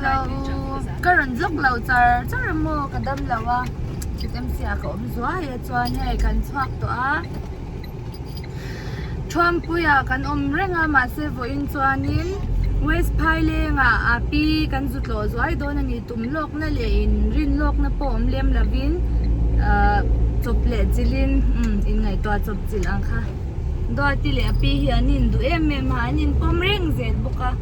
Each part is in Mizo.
Hello ka rawn vlog lo char char a maw ka dam lo a MC ah ka awm zuai a chuan hei kan chhuak tawh a Thuampuia kan awm reng a mahse vawiin chuanin West Phailengah a pi kan zu tlawh zuai dawn a ni tum lawkna leh in rin lawkna pawh awm lem lovin ahh chawp leh chilhin umm inngaihtuah chawp chilh ang kha. Duati leh a pi hi an induh em em a, an inpawm reng zel bawk a.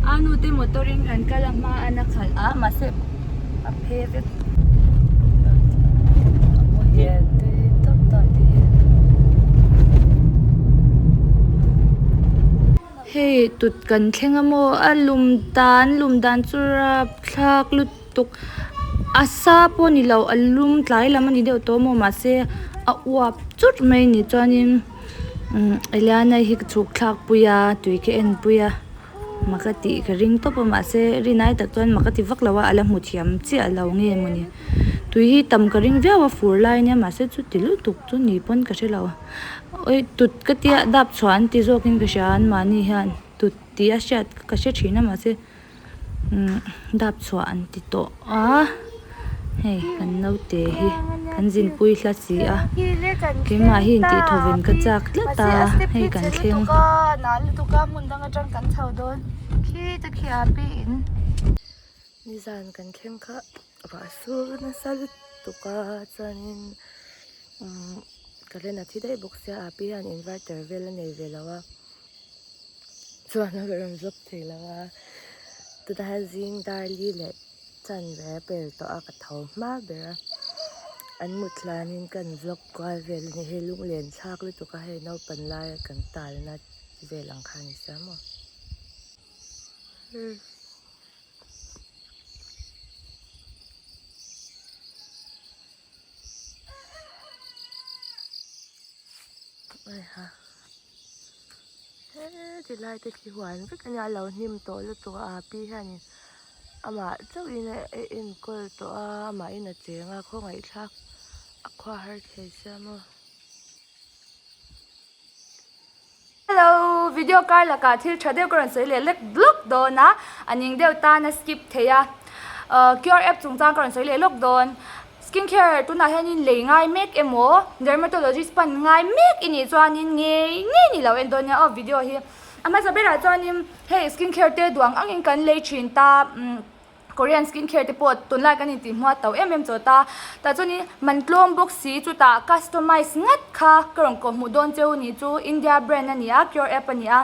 A nu te motor in kan kal a hma an a khalh a mahse a phe vek. A muhil tui tawp Duati hi. Hei tut kan thleng a maw a lum dan lum dan chu rapthlak lutuk. tuk a sa pawh ni lo a lum tlai lam a ni deuh tawh maw mahse a uap chut mai a ni chuanin umm Eliana hi ka chhuk thlak pui a tui ka en pui a mak a tih ka ring tawp a mahse rin ai tak chuan mak a ti vak lo a a la hmu thiam chiah lo nge mawni tui hi tam ka ring viau a fur lai ania mahse chuti lutuk chu ni pawn ka hre lo awi tut ka tia dap chhuah an ti zawk in ka hria an mahni hian tut tih a hriat ka hre thin a mahse. Umm dap chhuah an ti tawh a hei kan naute hi kan zinpui hla si a keimah hi intih thaw ven ka chak tlat a hei kan thleng. Nizan kan thleng kha ruah sur nasa lutuk a chuanin umm current a thi daih bawk sia a pi hian inverter vel a nei ve lo a. Chuan a rawn zawk thei lo a, tunah hian zing dar li leh chanve a pel tawh a ka tho hma ber a, an mut hlanin ka han vlog kual vel a ni hei lunglen thlak lutuk a hei naupang laia kan talna vel ang kha a ni sia maw. He ti lai te khi huan vek a nia a lo hnim tawh lutuk a a pi hianin amah chauhin a enkawl tawh a amahin a cheng a khawngaihthlak a khua har thei sia maw. Hello video kar lakah thil tha deuh ka rawn sawi leh lek lawk dawn a a ning deuh tan a skip thei a QR app chungchang ka rawn sawi leh lawk dawn. Skin care tunah hianin lei ngai mek emaw dermatologist pan ngai mek i nih chuanin ngei ngei ni lo en dawn nia aw video hi. A hmasa berah chuanin hei skin care te duang angin kan lei thin ta umm Korean skin care te pawh tunlai kan intih hmuat tau em em chawt a. Tah chuanin man tlawm bawk si chutah customize ngat kha ka rawn kawhhmuh dawn cheu ni chu India brand a ni a Cure app a ni a.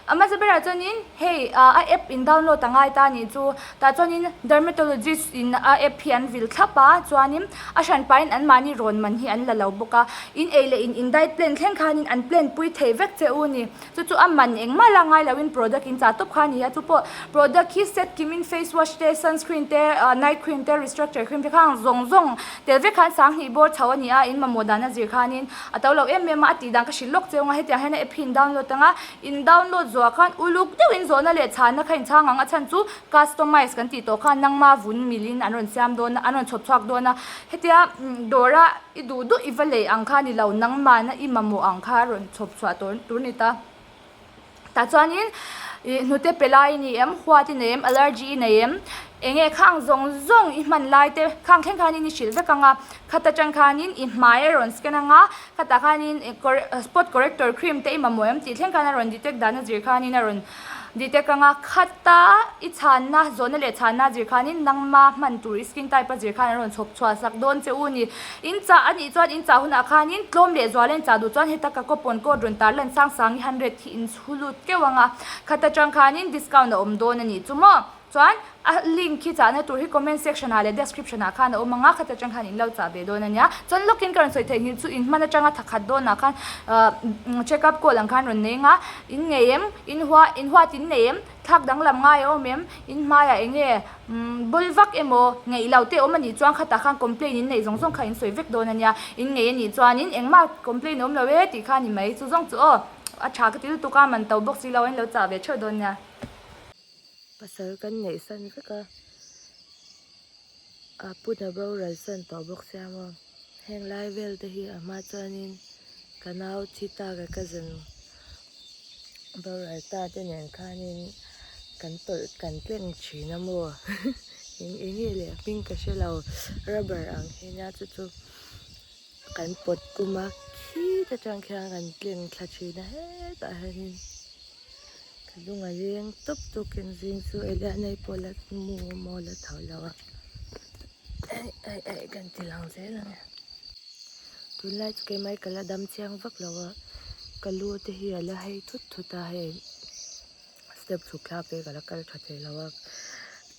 A hmasa berah chuanin hei a app in download a ngai ta nih chu. Tah chuanin dermatologist in a app hi an vil thlap a, chuanin a hran pahin anmahni rawn man hi an la lo bawk a. In ei leh in in diet plan thleng khanin an plan pui thei vek che u ni. Chu chu a man engmah la ngai loin product in chah tawp kha a ni a, chu pawh product hi set kimin face wash te, sunscreen te, night cream te, restructure cream te khang zawng zawng tel vek khan sanghnih bawr chho a ni a, in mamawh dan a zir khanin a to lo em em a, a tih dan ka hrilh lawk cheu ang a, hetiang hian a app hi in download ang a. In download zawhah khan uluk deuhin zawhna leh chhanna kha in chhang ang a chhan chu customize kan tih tawh khan nangma vun milin an rawn siam dawn a an rawn chhawp chhuak dawn a hetia dawra i duh duh i va lei ang kha ni lo nangmahna i mamawh ang kha a rawn chhawp chhuah tur tur a ni ta. Tah chuanin ih hnute pe lai i ni em huat i nei em allergy i nei em eng nge khang zawng zawng i hman lai te khang thleng khanin i hrilh vek ang a khat atang khanin i hmai a rawn scan ang a khatah khanin spot corrector cream te i mamawh em tih thleng khan a rawn detect dan a zir khanin a rawn detect ang a khata i chhanna zawhna leh chhanna a zir khanin nangma hman tur i skin type a zir khan a rawn chhawp chhuah sak dawn che u ni. In chah a nih chuan in chah hunah khanin tlawm leh zual a in chah duh chuan heta ka coupon code rawn tar lan sang sang i hundred hi in chhu lut keuh ang a khat atang khanin discount a awm dawn a nih chu maw. Chuan a link khi chahna tur hi comment section ah leh description ah khan a awm ang a, khata tang khan in lo chah ve dawn a nia. Chuan lawkin ka rawn sawi theih nghilh chu in hman atanga tha khat dawnah khan ahh check up call ang khan rawn nei ang a, in ngei em, in hua in huat in nei em, thlak danglam ngai a awm em, in hmaiah eng nge bul vak emaw ngeih lo te awm a nih chuan khatah khan complain in neih zawng zawng kha in sawi vek dawn a nia. In ngei a nih chuanin engmah complain a awm lo e tih kha a ni mai. Chu zawng chu aw a tha ka ti lutuk a, man to bawk si lo a in lo chah ve theuh dawn nia. Pasal kan neih san vek a, a puna boral san tawh bawk sia maw. Heng lai vel te hi a hma chuanin ka nau thi ta ka cousin boral ta te nen khanin Kan tawlh kan tleng thin a maw eng eng nge leh a hming ka hre lo rubber ang hi nia chu chu kan pawt kum a khit atang khian kan tleng thla thin a hetah hianin ka lung a leng tawp tawkin zing chu Eliana pawh la mu maw la tho lo a aih aih aih kan ti lang zel ang e tunlai chu keimah hi ka la dam chiang vak lo a ka lu te hi a la hei thut thut a hei. Step chhuk thlak te ka la kal tha thei lo a,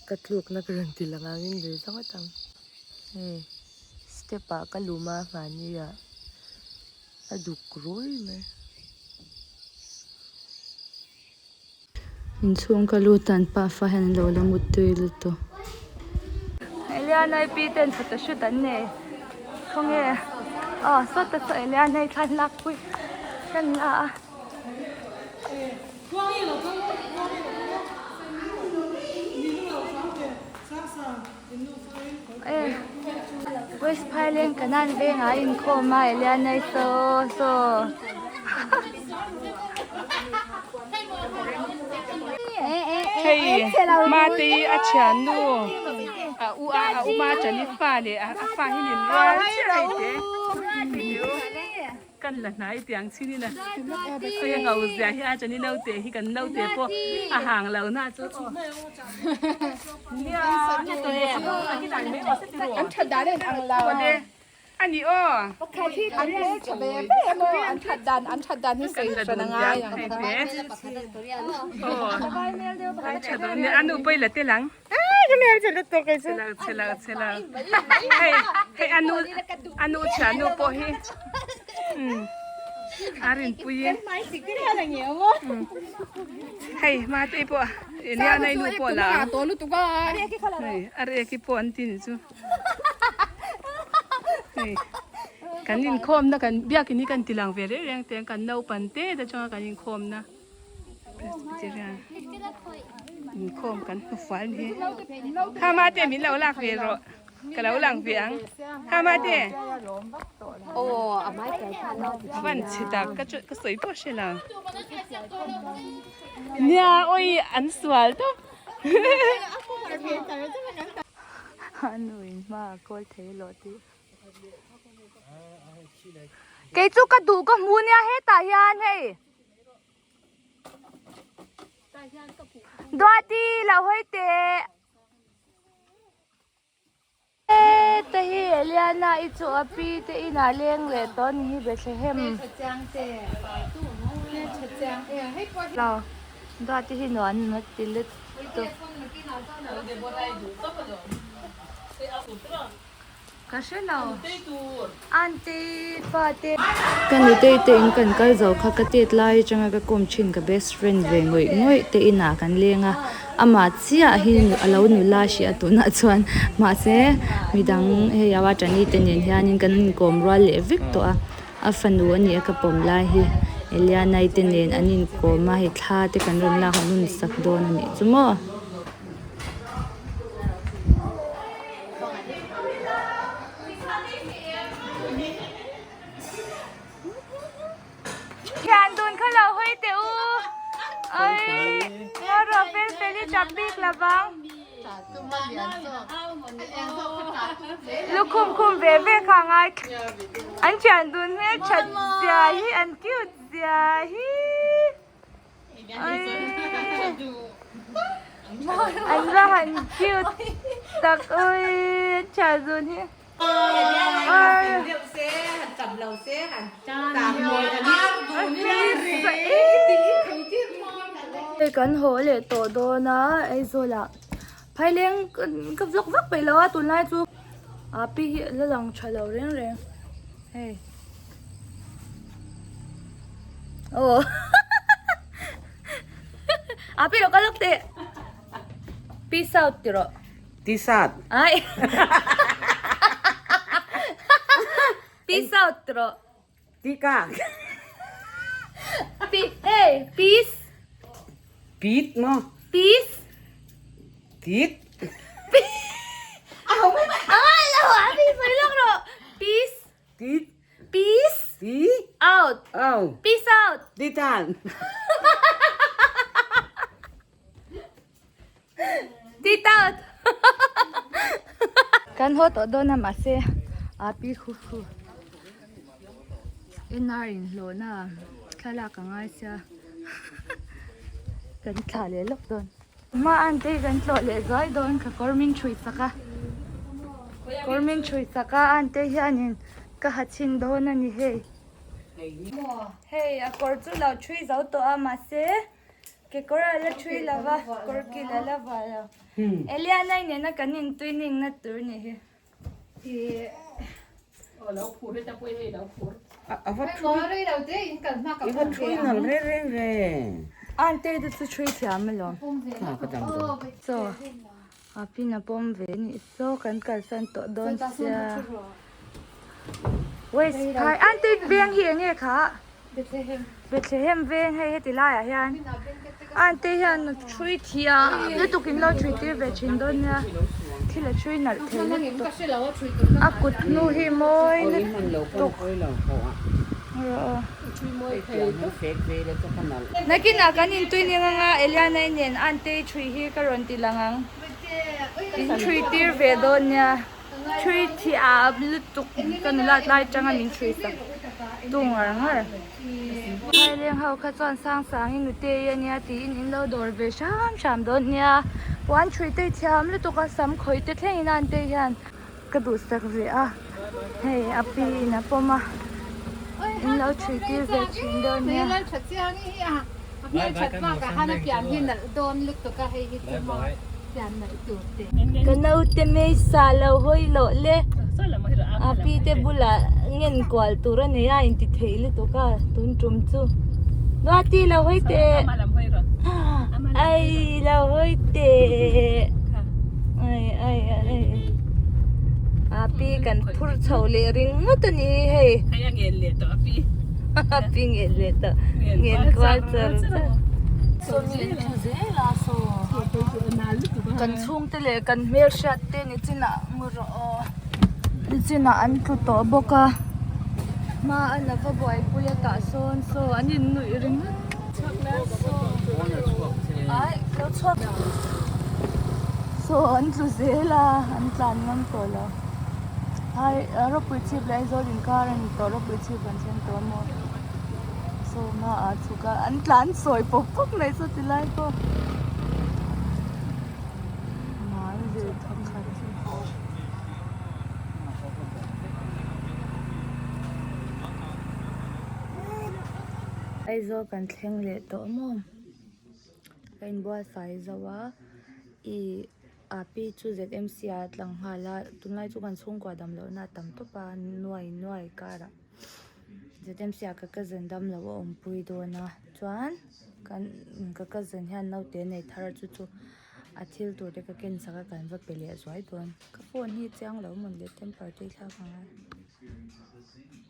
ka tlukna ka rawn ti lang angin lui zawng atang hei step ah ka lum a mahni ah a duk rui mai. Inchhung ka lut an pafa hian an lo la muttui lutuk. Eliana i pi ten photoshoot an nei khawnge aw sawta saw Eliana i thlan lakpui kan la a. West Phaileng Kanan vengah a inkhawm a Eliana saw saw Hei Mate a thiannu a u a a uma chani fa leh a fa hi nin rual chiah hei te. Kan la hnai tiang chin in a khawi a ngau zia hi a chani naute hi kan naute pawh a hang lo na chu aw nia an that dan a in ang lo a ni aw pakhat hi an hmel tha ve ve emaw an that dan an that dan hi sawi hran a ngai ang kha anu pawh i la tel ang. Ka hmel che lutuk kei chu. Chhelo chhelo chhelo. Hei hei anu anu thiannu pawh hi umm a rinpui e. Hei Matei pawh Eliana i nu pawh la ang. Hei a rek i pawh an ti nih chu. Hei kan inkhawmna kan biakin hi kan ti lang ve reng reng teh ang kan naupang te te atanga kan inkhawmna. Presbyterian inkhawm kan hmu fual ni kha mate min lo lak ve rawh ka lo lang ve ang kha mate van chhe tak ka chu ka sawi pawh hre lo nia oi an sual tawp anu in hma a kawl thei lawh tih kei chu ka duh ka hmu nia hetah hian hei. Duati lo hawi teh. Heta hi Eliana i chu a pi te inah leng leh tawh a ni hi Bethlehem. Lo Duati hi nuam a ti lutuk. Ka hre lo. Aunty fate. Ka nutei te in kan kal zo kha ka tet lai atanga ka kawm thin ka best friend ve ngawih ngawih te inah kan leng a, amah chiah hi a lo nula hrih a tunah chuan mahse midang hei a Tani te nen hianin kan inkawm rual leh vek tawh a, a fanu a nih a ka pawm lai hi Elianai te nen an inkawm a hei thla te kan rawn lak a nun sak dawn a nih chu maw. Thian dun kha lo hawi teh u. Oi, nga ruah fel fel i tap bik lo vang. Lukhum khum ve ve kha ngai. An thian dun hmel that zia hi an cute zia hi. An va han cute tak ui an tha zun hi. Hei kan haw leh tawh dawn a Aizawl ah phaileng ka vlog vak peih lo a tunlai chu pi hi la lang tha lo reng reng hei. Aw A pi lo ka lak teh Peace out ti rawh Peace out Ai Peace out ti rawh Tika Pi hey peace Pit maw Peace Tit Ai lo a pi sawi lawk rawh Peace Tit Peace Peace out. Out. Peace out. Titan. Kan haw tawh dawn a mahse aa pi khu khu NR inhlawhna thlalak a ngai sia kan thlah leh lawk dawn. Hma an te kan tlawh leh zuai dawn ka kawr min ṭhui sak a kawr min ṭhui sak a an te hianin ka ha chhin dawn a ni hei. Hei a kawr chu lo ṭhui zo tawh a mahse kekawr a la ṭhui lo va kawr kil a la vuah lo. Eliana nena kan intuining na tur ni hi. I va thui nal reng reng ve. Ante te chu thui thiam alawm. Chaw a pin a pawm ve anih saw kan kalsan tawh dawn sia. Waste phai ante veng hi enge kha? Bethlehem veng hei heti laiah hian ante hian a thui thiam lutuk in lo thui tir ve thin dawn nia thil a thui nalh thei lutuk a kut hnu hi mawi lutuk nakinah kan intui ning anga Eliana nen ante thui hi ka rawn ti lang ang in thui tir ve dawn nia. Thui thiam lutuk ka nulat lai atanga min thui sak tu ngar ngar. Phaileng ho kha chuan sang sangin nute i ania tiin in lo dawr ve hram hram dawn nia. Puan thui te thiam lutuk a sam khawih te thlengin a an te hian ka duhsak ve a hei a pi in a pawm a in lo thui tir ve thin dawn nia. Ka naute hmeisa lo hawi loh le a pi te bulah ngen kual tur a nei a inti theih lutuk a tun tum chu Duati lo hawi teh ai lo hawi teh ai ai ai a pi kan phur chho leh ringawt a ni hei a pi ngen leh tawh ngen kual char char. Kan chhungte leh kan hmelhriat te ni chinah ngu rawh aw ni chinah an tlu tawh bawk a hma a la va buaipui a tah sawn saw an in nuih ringawt ai lo chhuak saw an tlu zel a an tlan ngam tawh lo ai rawpui chhip leh Aizawl inkar a ni tawh rawpui chhip an thleng tawh a maw. Sawma ah chhuk a an tlan sawi pawp pawp mai chu ti lai pawh mal ve thawkhat chu. Aizawl kan thleng leh tawh maw ka inbual fai zo a ih a pi chu Z_M_C ah a tlang nghal a tunlai chu kan chhungkua dam lohna a tam tawp a nuai nuai karah. ZMC ah ka cousin dam lo a awmpui dawn a chuan kan ka cousin hian naute nei thar a chu chu a thil tur te ka ken sak a kan va pe leh zuai dawn ka phone hi chiang lo mawn le temper te hi thlak ang a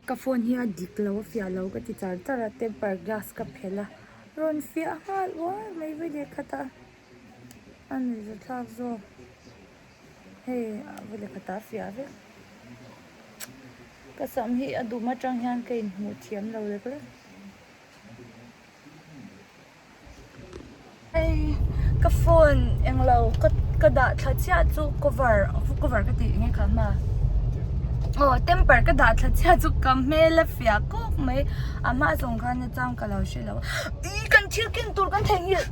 ka phone hi a dik lo a fiah lo ka ti char char a temper glass ka phelh a rawn fiah nghal uar mai ve leh khat a a nuihza thlak zawk hei a ve leh khat ah a fiah vek. Ka sam hi a dum atang hian ka inhmuh thiam lo lek lek. Hei ka phone englo ka ka dah thla chiah chu cover cover ka tih nge kha hma aw temper ka dah thla chiah chu ka hmel a fiah kawk mai a hma zawng khan a chang ka lo hre lo ih kan thil ken tur kan theihnghilh.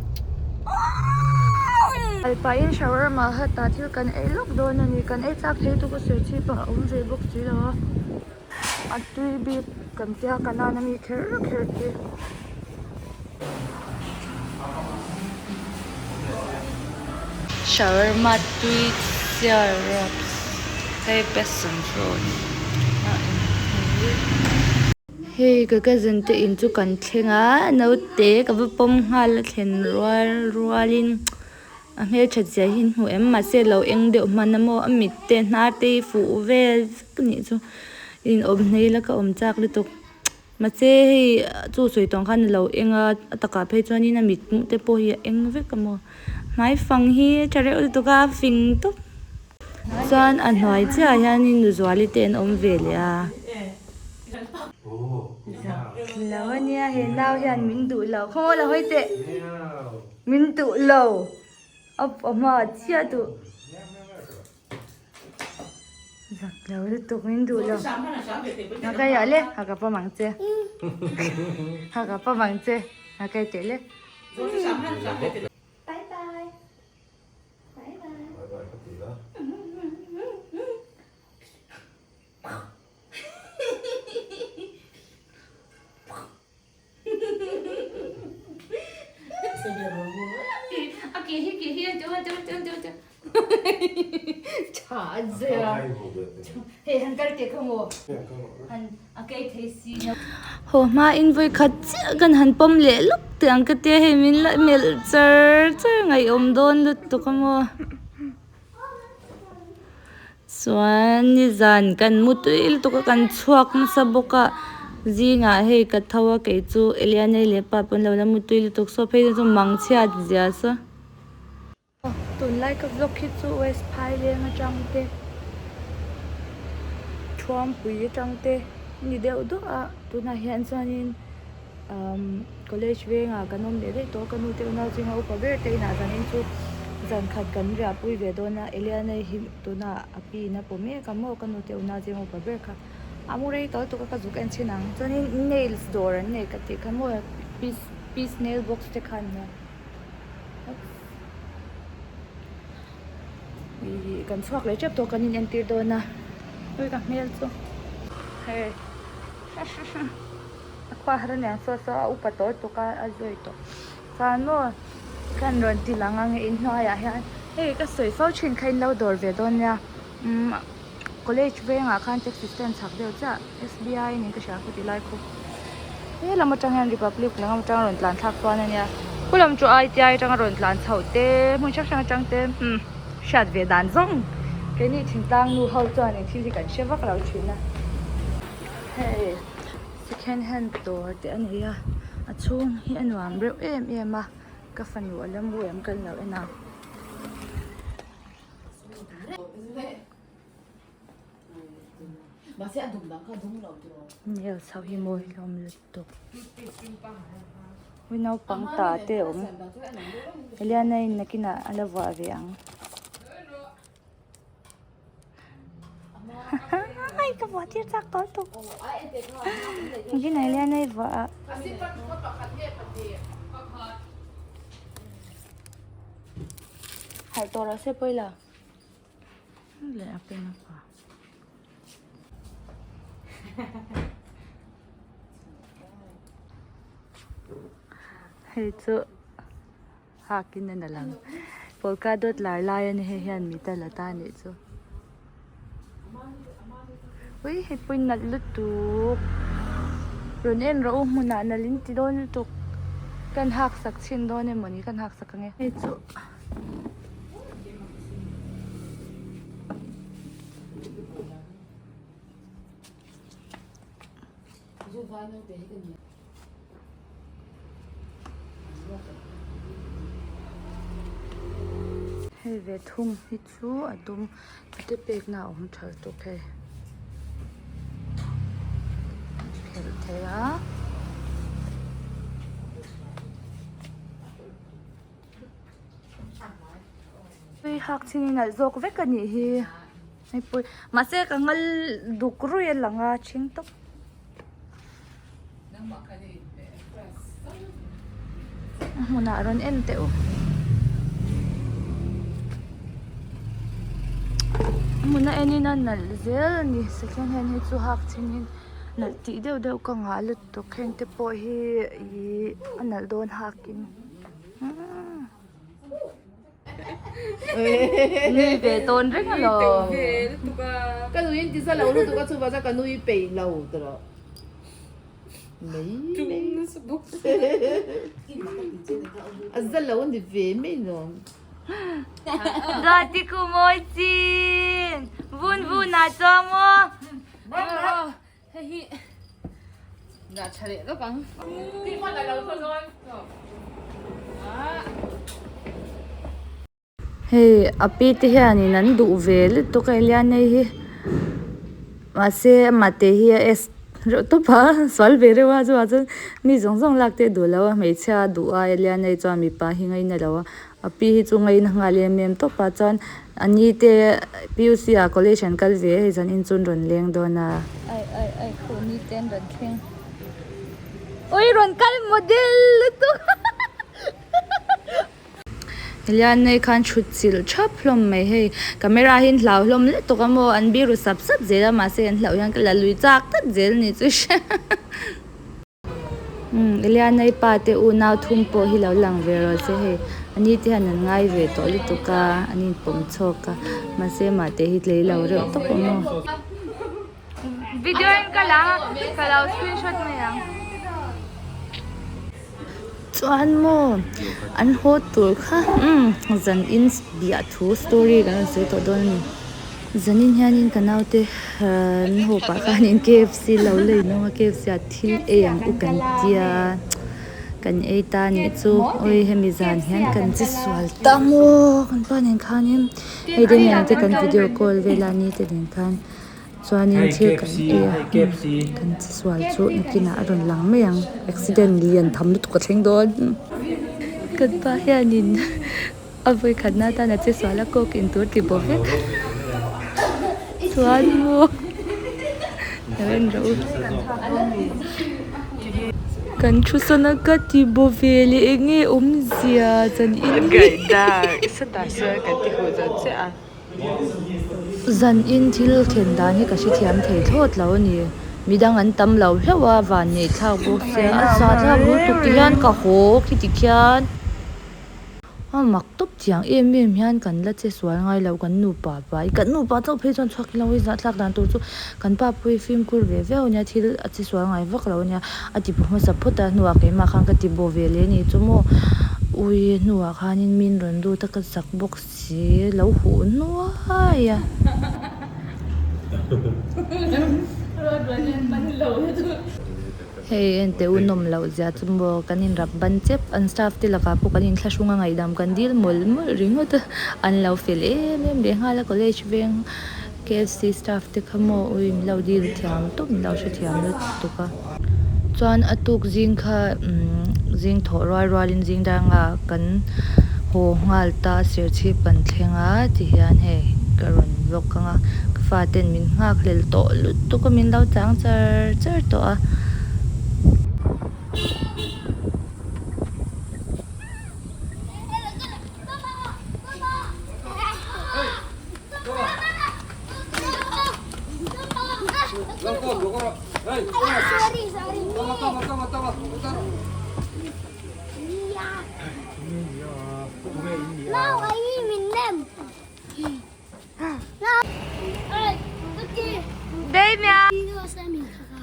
Kal pahin shawarma hut ah thil kan ei lawk dawn a ni kan ei chak thei chu ka sawi chip a a awm ve bawk si lo a a tui bik kan tia ka nan ami kher kher te. Shawarma tui chiar wraps hei passion fruit a in hi. Hei ka cousin te in chu kan thleng a naute ka va pawm nghal a thlen rual rualin a hmelthat zia hi an hmu em mahse lo eng deuh hman a maw a mit te hnar te hi fuh vel vek a nih chu in awm hnei la ka awm chak lutuk mahse hei chu sawi tawng khan a lo eng a a takah phei chuanin a mit hmuh te pawh hi a eng vek a maw hmai fang hi a tha reuh lutuk a fing tawp. Chuan a hnuai chiah ah hianin Nuzuali te an awm ve leh a. Lo a nia he nau hian min duh lo khaw la hawi teh min duh lo a hma ah chiah duh. Zak lo lutuk min duh lo. Ha kai ah le ha ka pawm ang che. Ha ka pawm ang che. Ha kai teh le. Bye bye. Bye bye. Bye bye ka ti la. A ke hi ke hi an teuh teuh teuh teuh teuh tha an zir a hei han kal teh kha maw han a kei thei si haw hma in vawi khat chiah kan han pawm leh lawk teh ang ka tia hei min la melh char char ngaihawm dawn lutuk a maw. Chuan nizan kan mu tui lutuk a kan chhuak nasa bawk a zingah hei ka tho a kei chu Eliana leh pa pawn lo la mu tui lutuk saw phei chu mang chhiat zia saw. Tunlai ka vlog hi chu West Phaileng atang te Thuampui atang te a ni deuh duah a tunah hian chuanin umm college vengah kan awm leh daih tawh a ka nu te unau chu inga upa ber te inah zanin chu zan khat kan riah pui ve dawn a Eliana hi tunah a pi in a pawh mek a maw ka nu te unau chu inga upa ber kha a mu rei tawh lutuk a ka zuk en chhin ang chuanin nails dawr an nei ka tih kha maw peace peace nail box te kha an nia ih kan chhuak leh tep tawh kan in entir dawn a ui ka hmel chu hei. A khua har aniang saw saw a upa tawh lutuk a a zawi tawh chuan maw khan rawn ti lang ang inhnuaiah hian hei ka sawi fo thin kha in lo dawr ve dawn nia umm college vengah khan taxi stand chhak deuh chiah S B I niin ka hria khu ti lai khu he lam atang hian republic lam atang rawn tlan thlak chuan ania khu lam chu I T I atanga rawn tlan chhoh te hmun hrang hrang atang te umm hriat ve dan zawng keini thingtlang nu ho chuan eng thil hi kan hre vak lo thin a. Hei second hand dawr te a nei a a chhung hi a nuam reuh em em a ka fanu a la mu em kan lo en ang. Nails ho hi mawi hlawm lutuk ui naupang ta te a awm Eliana in nakinah a la vuah ve ang. Ai ka vuah tir chak tawh lutuk engtin ai lian ai vuah a harh tawh rawh se pawila leh a pen a pa hei chu. Hakin a na lang. Polka dot lar lai a ni hei hian mit a la ta anih chu. Ui hei pawh in nalh lutuk. Rawn en rawh u hmunah nalh in ti dawn lutuk. Kan hak sak chhin dawn emaw ni kan hak sak ang e. Hei chu. Hei ve thung hi chu a dum te pekna a awm tha lutuk hei phelh thei a. Tui hak chin in alh zawk vek a nih hi hei pawh mahse ka ngal duk ruih a lang a ṭhing tawp. A hmunah rawn en teh u. A hmun a enin a nalh zel a ni second hand hi chu hak chhingin nalh tih deuh deuh ka ngah lutuk heng te pawh hi ihh a nalh dawn hakin. Nui ve tawn reng alawm. Ka nui in tisa lo lutuk a chuvah chuan ka nui peih lo tawh. Mai mai. A za lo a ni ve mai lawm. Duati ku mawi chin. Vun vun ah chuang maw. Hei hi dah tha leh lawk ang. Hei a pi te hianin an duh ve lutuk a Eliana hi mahse amah te hi a es reuh tawp a sual ve reuh a chuvang chuan mi zawng zawng lak te a duh lo a hmeichhia a duh a Eliana hi chuan mipa hi ngaina lo a. A pi hi chu ngaina nghal em em tawp a chuan a ni te PUC ah college an kal ve a hei zanin chu an rawn leng dawn a. Ai ai ai khuh ni te an rawn thleng ui rawn kal model lutuk Helian nei khan thut chilh thap hlawm mai hei camera hi an hlau hlawm lutuk a maw an biru sap sap zel a mahse an hlauh hian ka la lui chak tlat zel ni chu hria. Umm Elianai pa te unau thum pawh hi lo lang ve rawh se hei ani te hian an ngai ve tawh lutuk a an inpawm chhawk a mahse mah te hi tlei lo reuh tawp ang aw. Video in ka lang a ka lo screenshot mai ang. Chuan maw an haw tur kha umm zan in biah thu story kan rawn sawi tawh dawn a ni. Zanin hianin ka naute an haw pah khanin KFC lo lei nawng a KFC ah thil ei ang u kan tia kan ei ta nih chu awi hemi zan hian kan che sual ta maw kan pa nen khanin hei te nen te kan video call vel a ni te nen khan chuanin thil kan ei a kan che sual chu nakinah a rawn lang mai ang accident lian tham lutuk a thleng dawn kan pa hianin. A vawi khatna atan a che sual a kawk in tur ti bawk vek chuan maw lo en rawh u kan thu sawn a ka ti baw ve leh eng nge awmzia zan in hi zan in thil thlen dan hi ka hrethiam thei thlawt lo a ni midang an tam lo hlauh a van neih thlak bawk sia a zah thlak lutuk ti hian ka haw khiti khian. A mak tawp chiang em em hian kan la che sual ngai lo kan nupa pai kan nupa chauh phei chuan chhuak ilo i zahthlak dan tur chu kan pa pawh hi fimkhur ve viau ania thil a che sual ngai vak lo ania a ti hmasa phawt a hnuah keimah khan ka ti baw ve leh anih chu maw ui hnuah khanin min rawn lut a ka zak bawk si lo huh nuai a. Hei enteh u nawm loh zia chu maw kan inrap ban chep an staff te lakah pawh kan inthlahrung a ngaihdam kan dil mawlh mawlh ringawt a an lo fel em em leh nghal a college veng KFC staff te kha maw ui min lo dil thiam tawp min lo hrethiam lutuk a chuan a tuk zing kha umm zing thawh rual rualin zing danga kan haw nghal ta serchhip kan thleng a ti hian hei ka rawn vlog ang a ka faten min nghak hlel tawh lutuk a min lo chang char char tawh a.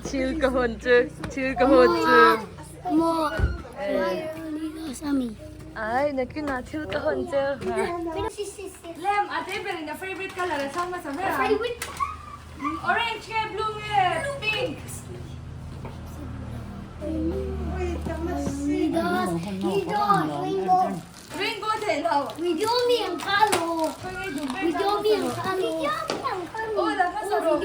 Thil ka hawn chu, thil ka hawn chu. Ai, nakinah thil ka hawn chu. Lem, a te ber in a favorite color a chhang hmasa ber ang. Orange nge blue nge pink? Rainbow theih lo. Aw la hmasa rawh.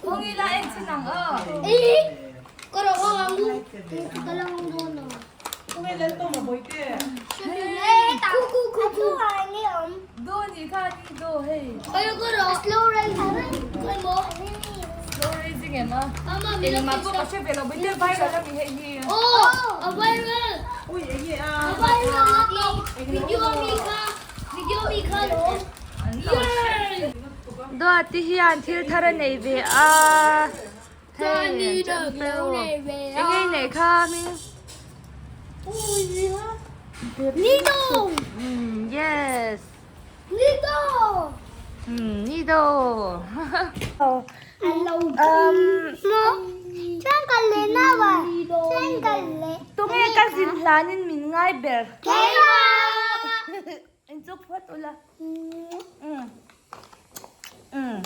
Kawng ila en chin ang aw. Do ni kha ni do hei. Slow raising em a. Engmah pawh ka hre ve lo bawihte viral a mi hei hi. Duati hian thil thar a nei ve a. Hei eng nge nei kha hming Umm yes Umm nido Tunge ka zin hlanin min ngai ber Inchuk phawt ula Umm Umm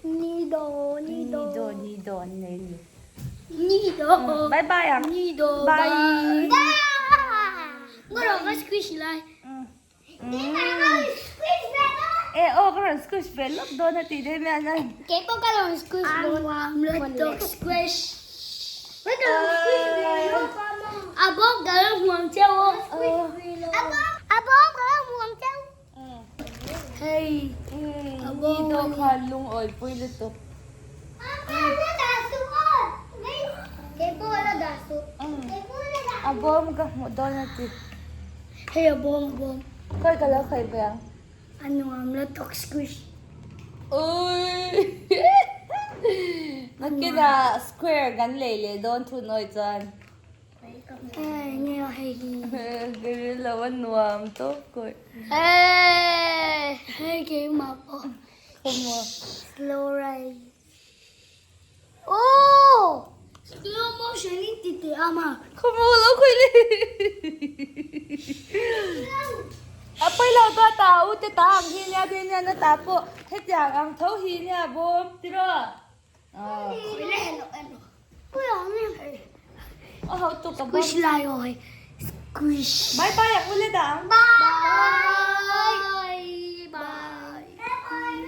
Nido, nido. Nido, nido an nei ni. Nido. Bye bye ang. Nido. Bye. Ngoro ka squish lai. E aw ka rawn squish ve lawk dawn a tih daih mai a nan. Kei pawh ka rawn squish dawn. Lutuk squish. Ka rawn squish ve lawk. A bawm ka rawn hmuam cheu aw. A bawm ka rawn hmuam cheu. Hei ni dawh khan lungawi pui lutuk. A bawm ka hmuh dawn a ti. Hei a bawm a bawm. Khawi ka lo khawih ve ang. A nuam lutuk squish. Ui Nakinah square kan lei leh dawn thun awi chuan. Lo a nuam tawp kawi. Hei keimah pawh. Slow ride. Oh! Slow motion in ti teh a ma. Khawmu lo khawi le. A pawi lo dawt ta u te ta ang hi nia te nia na ta pawh hetiang ang tho hi nia bawm tiraw. Squish lai aw hei. Squish. Bye bye ang ule dang. Bye.